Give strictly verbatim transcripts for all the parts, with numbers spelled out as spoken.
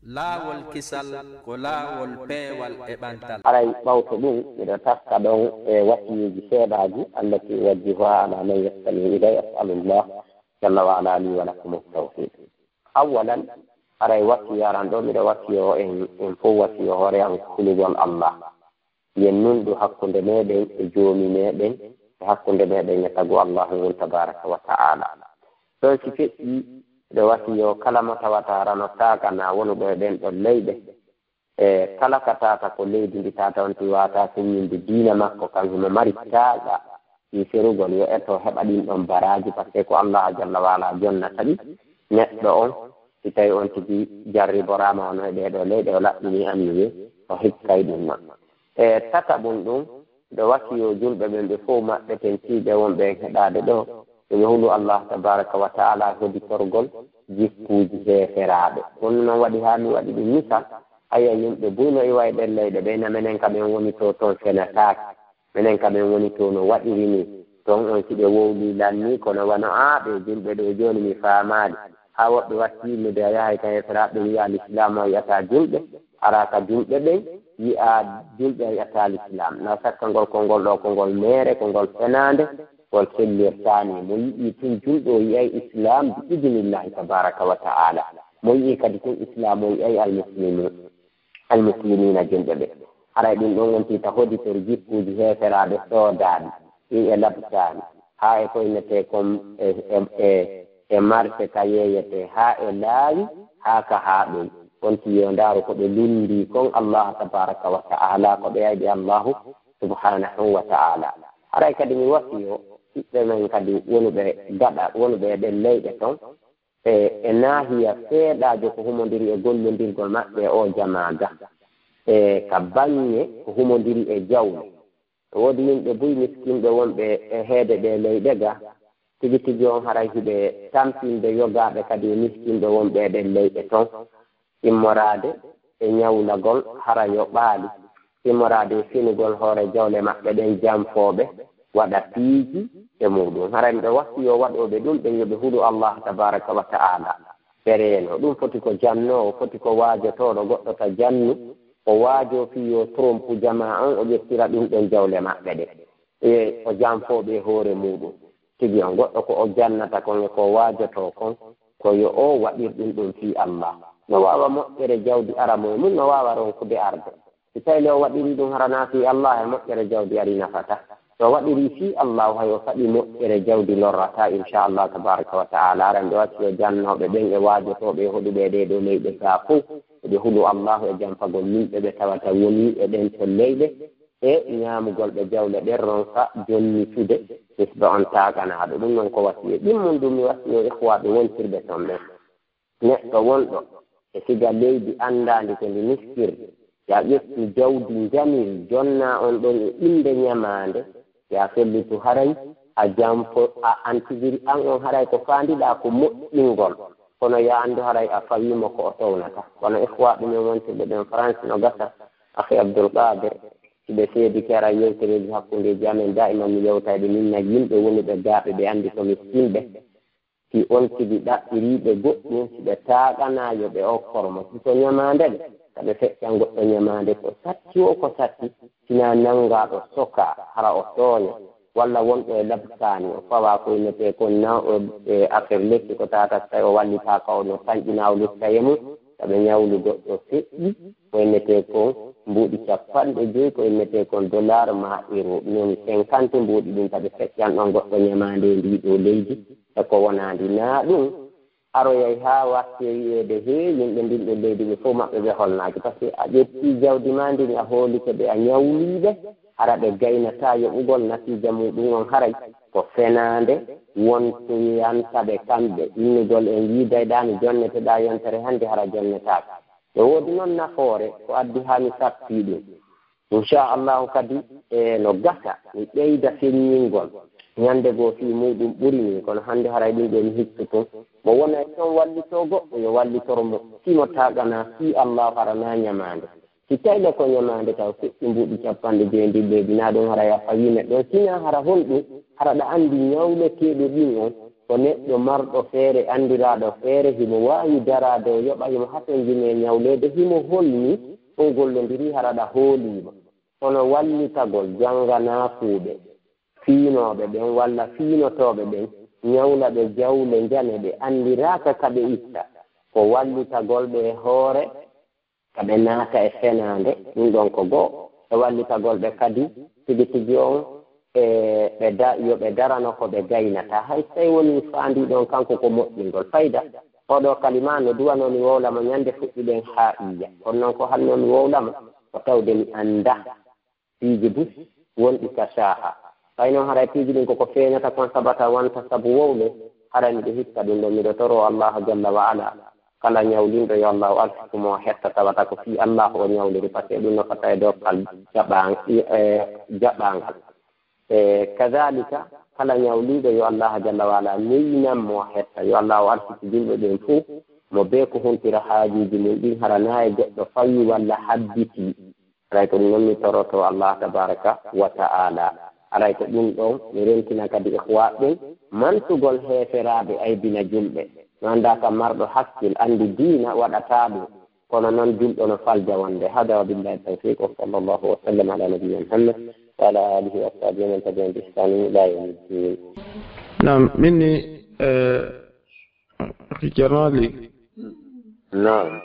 Laawol kisal ko laawol peewal e ɓantal. Haray ɓawto ɗum, miɗo taska ɗon e wasiyuuji seeɗaaji, allati uwajjihuha ala man yastami'u ilay. As'alullah jalla wa ala li wa lakum at-tawfiq. Awwalan, haray wasiyaran ɗo, miɗo wasiyo en, en fof wasiyo hoore am hulugol Allah. Yen nunɗu hakkunde meɗen e Joomi meɗen, e hakkunde meɗen e tagu Allahu ngun tabaraka wa ta'ala. Ɗon si feƴƴi, ɓe wasiyo kala mo tawata rano taagana wonuɗo e ɗen ɗon leyɗe, e kala ka tata ko leydi ndi tata on ti wata feññinde diina makko, kan himo mari taaga ɗi ferugol, yo eto heɓa ɗin ɗon baraaji, parce que ko Allah jalla wa ala jonnata ɗi neɗɗo on, si tawi on tigi jarriboraama wano e ɗee ɗoo leyɗe, o laɓɓini anniye, o hikkay ɗum non. E tataɓun ɗum, ɓe wasiyo julɓe ɓen ɓe fow maɓɓe ten tiiɓe wonɓe en heɗaade ɗoo, yo ɓe hulu Allah tabaraka wa ta'ala hoditorgol jikkuuji heeferaaɓe. Ɗum non waɗi haa mi waɗi ɗum misal, haya yimɓe buy no iwa e ɗen leyɗe ɓe, na menen ka men woni to ton fenataake. Menen ka men woni to no waɗiri ni. Ton on si ɓe wowlii lanni, kono wano aa ɓe julɓe ɗo jooni mi faamaali. Haa woɓɓe watti yimɓe de a yahay ka heeferaaɓe ɓe wi'a lislaam a yi'ataa julɓe, araa ka julɓe ɓen yi'aa julɓe a yi'ataa lislaam. Na sakka ngol konngol ɗoo, konngol meere, konngol fenaande, ngol sellirtaani. Mo yi'ii tun julɗo o yi'ay islaam bi idinillahi tabaraka wa ta'ala. Mo yi'ii kadi tun islaam o yi'ay almuslimu. Almuslimiina julɓe ɓe. Haray ɗum ɗon wonti ka hoditor jikkuuji heeferaaɓe soodaaɗi, ɗin e labtaani, haa e ko innetee kon e, e, e, e marse ka yeeyetee, haa e laawi, haa ka haaɗoy. Wonti yo ndaaru ko ɓe lunndii kon Allah tabaraka wa ta'ala, ko ɓe ayɓe Allahu subhanahu wa ta'ala. Haray kadi mi wasiyo ɓiɓɓe men kadi wonuɓe gaɗa, wonuɓe e ɗen leyɗe ton, e, e naahiya seeɗaajo ko humondiri e gollondirgol maɓɓe e oo jamaa ga, e ka baŋŋe ko humondiri e jawle. E woodi yimɓe buy miskinɓe wonɓe e heede ɗee leyɗe ga, tigi tigi on haray hiɓe tampinde yogaaɓe kadi e miskinɓe wonɓe e ɗen leyɗe ton. Immoraade e ñawlagol hara yoɓaali, immoraade e finugol hoore jawle maɓɓe ɗen janfooɓe, waɗa piiji e muuɗum. Haray miɗo wasiyo waɗooɓe ɗum ɓen yo ɓe hulu Allah tabaraka wa ta'ala. Ɓe reeno. Ɗum foti ko jannoowo, foti ko waajotooɗo, goɗɗo ta jannu, o waajoo fii yo trompu jamaa on, o ƴettira ɗum ɗon jawle maɓɓe ɗe. E o janfooɓe e hoore muuɗum. Tigi on, goɗɗo ko o jannata kon e ko o waajotoo kon, ko yo o waɗir ɗum ɗum fii Allah. No waawa moƴƴere jawdi ara mo e mum, no waawa ronkude arde. Si tawii le o waɗirii ɗum hara naa fii Allah, e moƴƴere jawdi ari nafata. So o waɗirii fii Allah, hay o faɗi moƴƴere jawdi lorrataa, insha Allah tabaraka wa ta'ala. Aran ɓe wasiyo jannooɓe ɓen e waajotooɓe e hoɗuɓe e ɗee ɗoo leyɗe gaa fow, eɓe hulu Allah e janfagol yimɓe ɓe tawata wonii e ɗen ton leyɗe, e ñaamugol ɓe jawle ɗen ronka jonnitude hisba on taaganaaɗo. Ɗum non ko wasiye. Ɗimmun ɗum mi wasiyo ihwaaɓe wontirɓe ton ɓen. Neɗɗo wonɗo e siga leydi anndaandi ko ndi nistirde, si a ƴetti jawdi njamiri, jonnaa on ɗon e innde ñamaande, si a fellitu haray a janfo, a antigiri an on haray ko faandiɗaa ko moƴƴingol, kono yo a anndu haray a fawii mo ko o townata. Kono ihwaaɓe men wontirɓe ɓen France no gasa, akhi Abdul Qadir, si ɓe seedike ara yewtereeji hakkundeeji amen, daa'iman mi yewta e ɓe, min na yimɓe woni ɓe gaaɓe, ɓe anndi ko miskinɓe. Si on tigi ɗaɓɓirii ɓe goɗɗum, si ɓe taaganaa yo ɓe okkor mo. Si ko ñamaande de, ka ɓe feƴƴan goɗɗo ñamaande, ko satti woo ko satti, sinaa nanngaaɗo sokaa, hara o tooña, walla wonɗo e labtaani, o fawaa ko innetee kon na, o, e affaire lekki ko tata, so tawii o wallitaaka, o no tanƴinaa, o lutta e mum, ka ɓe ñawli goɗɗo feƴƴi, ko innetee kon mbuuɗi cappanɗe joy, ko innetee kon dollar maa euro, non cinquante mbuuɗi ɗin, ka ɓe feƴƴan ɗon goɗɗo ñamaande e ndii ɗoo leydi, e ko wonaandi. Naa ɗum aroyay haa wattee wi'eede, hee, yimɓe ndin ɗoo leydi ɓe fow maɓɓe ɓe holnaaki. Parce que a ƴettii jawdi maa ndin, a hoolike ɓe, a ñawlii ɓe, hara ɓe gaynataa yoɓugol natiija muuɗum on, haray ko fenaande wontoyanta ɓe kamɓe. Innugol en yiidayɗaa mi jonneteɗaa yontere hannde, hara jonnetaake. No woodi non nafoore ko addi haa mi sappii ɗum. Inchallahu kadi e no gasa mi ɓeyda feññingol. Ñande goo fii muuɗum ɓuri nii, kono hannde haray ɗum ɗoo mi hiccu tun. Mo wonay ton wallitoo goɗɗo, yo wallitor mo. Si mo taaganaa fii Allahu hara naa ñamaande. Si tawii le ko ñamaande taw feƴƴi mbuuɗi cappanɗe joy ndin leydi, naa ɗum haray a fawii neɗɗo on. Sinaa hara honɗum, hara ɗa anndi ñawleteeɗo ɗin on, ko Ko neɗɗo marɗo feere, anndiraaɗo feere, himo waawi daraade o yoɓa, himo hatonjini e ñawleede, himo holni on gollondiri hara ɗa hooliima. Kono wallitagol jannganaakuuɓe, fiinooɓe ɓen walla fiinotooɓe ɓen, ñawla ɓe jawle njane ɗe anndiraaka ka ɓe itta, ko wallitagol ɓe e hoore, ka ɓe naata e fenaande, ɗum ɗon ko goo. E wallitagol ɓe kadi, tigi tigi on, e ɓe da-, yo ɓe darano ko ɓe gaynata. Hay so tawii wonii faandii ɗon kanko ko moƴƴingol. Fayda, oo ɗoo kalima no duwanoo mi wowla mo ñande fuɗɗi ɗen haa iyya. Kono noon ko hannoo mi wowla mo, ko tawde mi anndaa piiji bus wonɗi ka caaha. Fay noon haray piiji ɗin koko feeñata kon sabata wonta sabu wowle, haray miɗo hikka ɗum ɗon. Miɗo toroo Allah jalla wa ala, kala ñawlinɗo yo Allahu arsiku mo hetta tawata ko fii Allah o ñawliri, parce que ɗum no fata e dokkal jaɓan-, e, jaɓangal. E kadalika, kala ñawliiɗo yo Allah jalla wa ala neynan mo hetta, yo Allah o arsiku julɓe ɓen fof, mo bee ko huntira haajuuji mum ɗin, hara naa e goɗɗo fawi walla habbiti. Haray ko ɗum noon mi toroto Allah tabaraka wa ta'ala. Haray ko ɗum ɗon mi rentina kadi ikhwa ɓen, mantugol heeferaaɓe aybina julɓe. Mi anndaa kam marɗo hakkil anndi diina waɗataa ɗum. Kono noon julɗo no falja wonde. Hada wa billahi tawfiq wa sallallahu wa sallam ala nabiyina Muhammad wa ala alihi wa ashabihi wa man tabi'ahum bi ihsanin ila yawmiddin. Naam, min ni, eh, Ceerno Ali. Naam.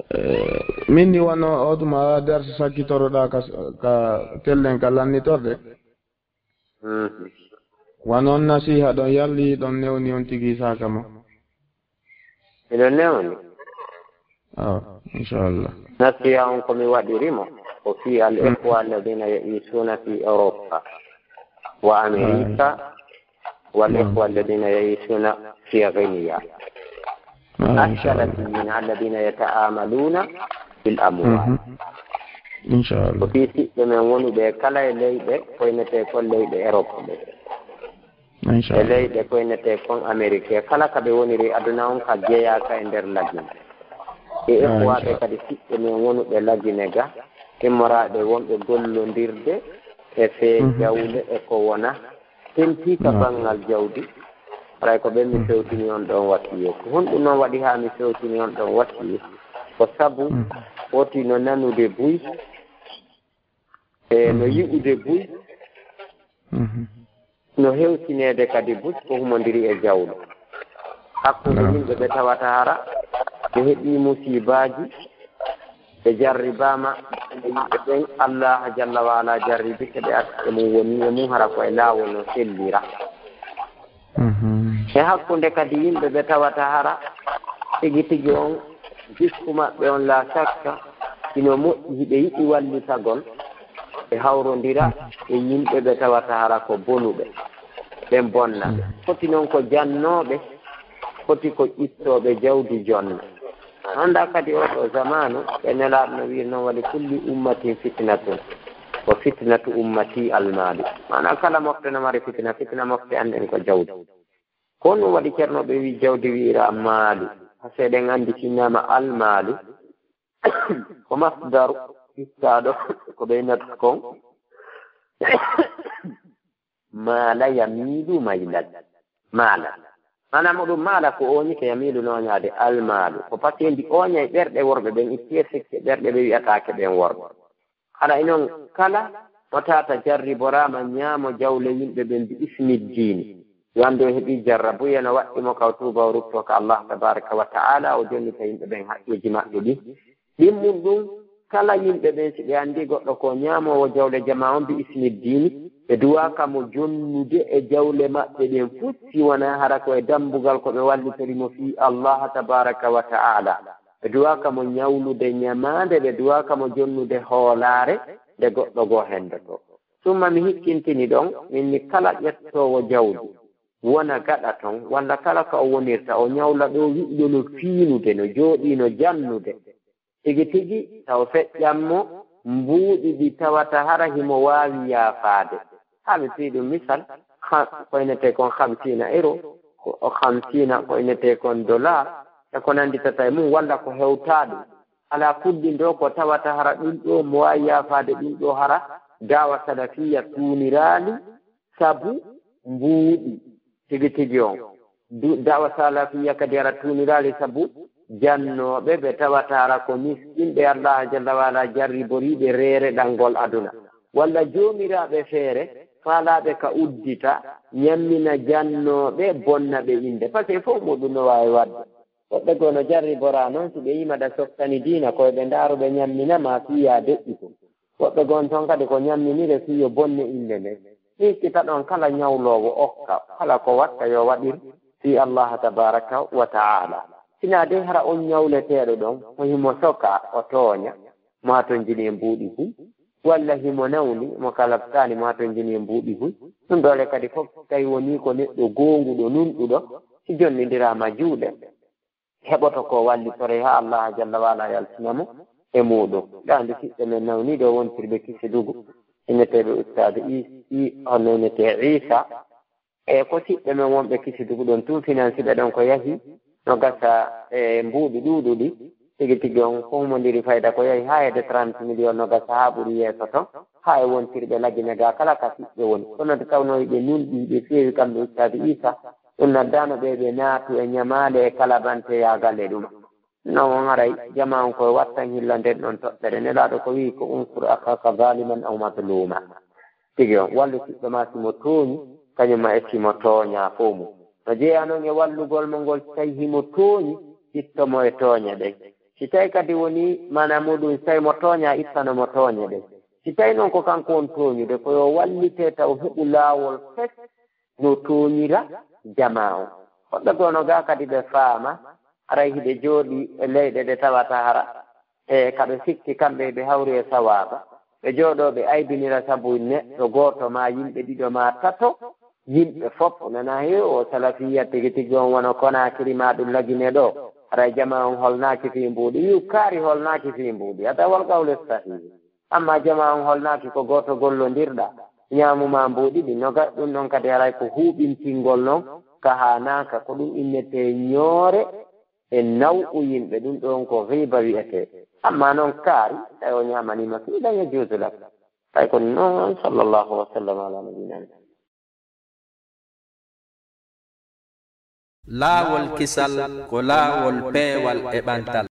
Eh, min ni wano o tuma darsi sakkitoroɗa ka, ka tellen ka lannitorde. Mhm. Wano on nasiha ɗon yalli ɗon newni on tigi saka mo. Miɗo newni. Ah, inchallah. Nasiha on ko mi waɗiri mo. Ko fi al ikhwa alladhina ya'ishuna fi Europa wa Amerika. والإخوة الذين يعيشون في غينيا. السلفيين الذين يتعاملون بالأموال. Inchallah. Ko fii siɓɓe men wonuɓe kala e leyɗe koynetee kon leyɗe Europe ɗe. E leyɗe koynetee kon Amerique, kala ka ɓe woniri aduna on ka jeyaaka e nder lagine. E eɓɓuwaaɓe kadi siɓɓe men wonuɓe lagine ga, immoraaɓe wonɓe gollondirde e fee jawle e ko wona, tentii ka banngal jawdi, haray ko ɓen mi fewtini on ɗon wasiye. Ko honɗum non waɗi haa mi fewtini on ɗon wasiye? Ko sabu foti no nanude buy, e no yi'ude buy, no hewtineede kadi buy ko humondiri e jawle. Hakkunde yimɓe ɓe tawata hara ɓe heɓii musiibaaji, ɓe jarribaama, ɓe yimɓe ɓen, Allah jalla wa ala jarribike ɓe, arti e mum, woni e mum, hara ko e laawol no sellira. E hakkunde kadi yimɓe ɓe tawata hara tigi tigi on jikku maɓɓe on, la shakka, hino moƴƴi, hiɓe yiɗi wallitagol, ɓe hawrondira e yimɓe ɓe tawata hara ko bonuɓe, ɓen bonna. Foti non ko jannooɓe, foti ko ƴittooɓe jawdi jonna. Anndaa kadi oo ɗoo zamaanu, ɓe Nelaaɗo no wiiri non, "Wa li kulli ummatin fitnatun, wa fitnatu ummati almaalu." Maanaa kala mofte no mari fitina, fitina mofte an ɗen ko jawdi. Ko ɗum waɗi Ceerno ɓe wi'i jawdi wi'iraa maalu. Parce que eɗen anndi si innama almaalu, ko masdaru ittaaɗo ko ɓeynata kon. Maala yamiilu maylan. Maala. Maanaa muɗum maala ko ooñike, yamiilu nooñaade, almaalu. Ko paseendi ooña e ɓerɗe worɓe ɓen, itti e sekke ɓerɗe ɓe wi'ataake ɓen worɓe. Hara e non kala mo tata jarriboraama ñaamo jawle yimɓe ɓen bi ismi diini. Yo anndu o heɓii jarrabuye no waɗɗi mo ka o tuuba o ruttoo ka Allah tabaraka wa ta'ala, o jonnita yimɓe ɓen haqqeeji maɓɓe ɗin. Ɗimmun ɗum, kala yimɓe ɓen, si ɓe anndii goɗɗo ko ñaamoowo jawle jamaa on bi ismi diini, ɓe duwaaka mo jonnude e jawle maɓɓe ɗen fof, si wonaa hara ko e dambugal ko ɓe wallitori mo fii Allah tabaraka wa ta'ala. Ɓe duwaaka mo ñawlude ñamaande, ɓe duwaaka mo jonnude hoolaare nde goɗɗo goo henndotoo. Summa mi hikkintini ɗon, min ni kala ƴettoowo jawdi, wona gaɗa ton, walla kala ka o wonirta, o ñawla ɗo wi'uɗo no fiinude, no jooɗii no jannude. Tigi tigi, taw feƴƴan mo mbuuɗi ɗi tawata hara himo waawi yaafaade. Haa mi fii ɗum misal, ha-, ko inetee kon hamsiina euro, ko, o hamsiina ko inetee kon dollar, e ko nannditata e mum, walla ko hewtaa ɗum. Alaa kullin ɗoo ko tawata hara ɗum ɗoo mo waawi yaafaade ɗum ɗoo hara daawa salafiya tuuniraali sabu mbuuɗi. Tigi tigi on. Du-, da'wa salafiya kadi ara tuuniraali sabu jannooɓe ɓe tawata ara ko miskinɓe Allah jalla wa ala jarriboriiɓe reere ɗangol aduna. Walla joomiraaɓe feere faalaaɓe ka uddita, ñammina jannooɓe, bonna ɓe innde. Parce que fof muɗum no waawi waɗde. Woɓɓe goo no jarriboraa noon, si ɓe yii maɗa softani diina, ko ɓe ndaaru ɓe ñammina ma fii yaa deƴƴitu. Woɓɓe goo toon kadi ko ñamminire fii yo bonne innde nden. Sikkita ɗon kala ñawloowo okka, kala ko watta yo waɗir fii Allah tabaraka wa ta'ala. Sinaa de hara on ñawleteeɗo ɗon, ko himo soka o tooña, mo hatonjini e mbuuɗi buy, walla himo nawni, mo kalabtaani, mo hatonjini e mbuuɗi buy. Ɗum ɗoo le kadi fof, tawi wonii ko neɗɗo goonguɗo, nunɗuɗo, si jonnindiraama juuɗe, heɓoto ko wallitoree haa Allah jalla wa ala yaltina mo e muuɗum. Ɗa anndi siɓɓe men nawniiɗo wontirɓe Kisidugu, inneteeɓe Ustaadu Is-, I-, honno innetee Iisa. E ko siɓɓe men wonɓe Kisidugu ɗon tun, finansiɓe ɗon ko yahi no gasa e mbuuɗi ɗuuɗuɗi. Tigi tigi on ko humondiri fayda ko yahi haa hedde trente millions no gasa haa ɓuri yeeso ton. Haa e wontirɓe Lagine gaa kala ka siɓɓe woni. Kono nde tawnoo hiɓe nunɗi, hiɓe feewi kamɓe Ustaadu Iisa, ɗum noddaano ɓe ɓe naatu e ñamaale e kalabanteyaagal e ɗum. No on haray jamaa on koye wattan hilla nden ɗon toɓɓere. Nelaaɗo ko wi'i ko unsur akhaka zaliman aw mazluma. Tigi on, wallu siɗɗo ma si mo tooñi, kañum ma e si mo tooñaa fof mum. No jeyaa noon e wallugol mo ngol, si tawi himo tooñi, itto mo e tooñe ɗen. Si tawi kadi woni maana muɗum, si tawi mo tooñaa, ittano mo tooñe ɗen. Si tawi noon ko kanko won tooñude, ko yo wallite taw heɓu laawol fes no tooñira jamaa on. Woɓɓe goo no gaa kadi ɓe faama, haray hiɓe jooɗii e leyɗe ɗe tawata hara e ka ɓe sikki kamɓe ɓe hawri e sawaaba. Ɓe jooɗoo ɓe aybinira sabu neɗɗo gooto maa yimɓe ɗiɗo maa tato, yimɓe fof nana heewi o salafiya tigi tigi on wano Konaakiri maa ɗum Lagine ɗoo. Haray jamaa on holnaaki fii mbuuɗi, wi'u kaari holnaaki fii mbuuɗi. Hada wal qawlu sahih. Amma jamaa on holnaaki ko gooto gollondirɗa, ñaamu maa mbuuɗi ɗi noga, ɗum ɗon kadi haray ko huuɓintingol non ka haanaaka, ko ɗum innetee ñoore e naw'u yimɓe, ɗum ɗon ko ghiiba wi'etee. Amma non kaari, tawi o ñaamaniima fii, lan yajuuzu lak. Tawi ko noon, sallallahu wa sallam ala nabiyyina Muhammad. Laawol kisal ko laawol peewal e ɓantal.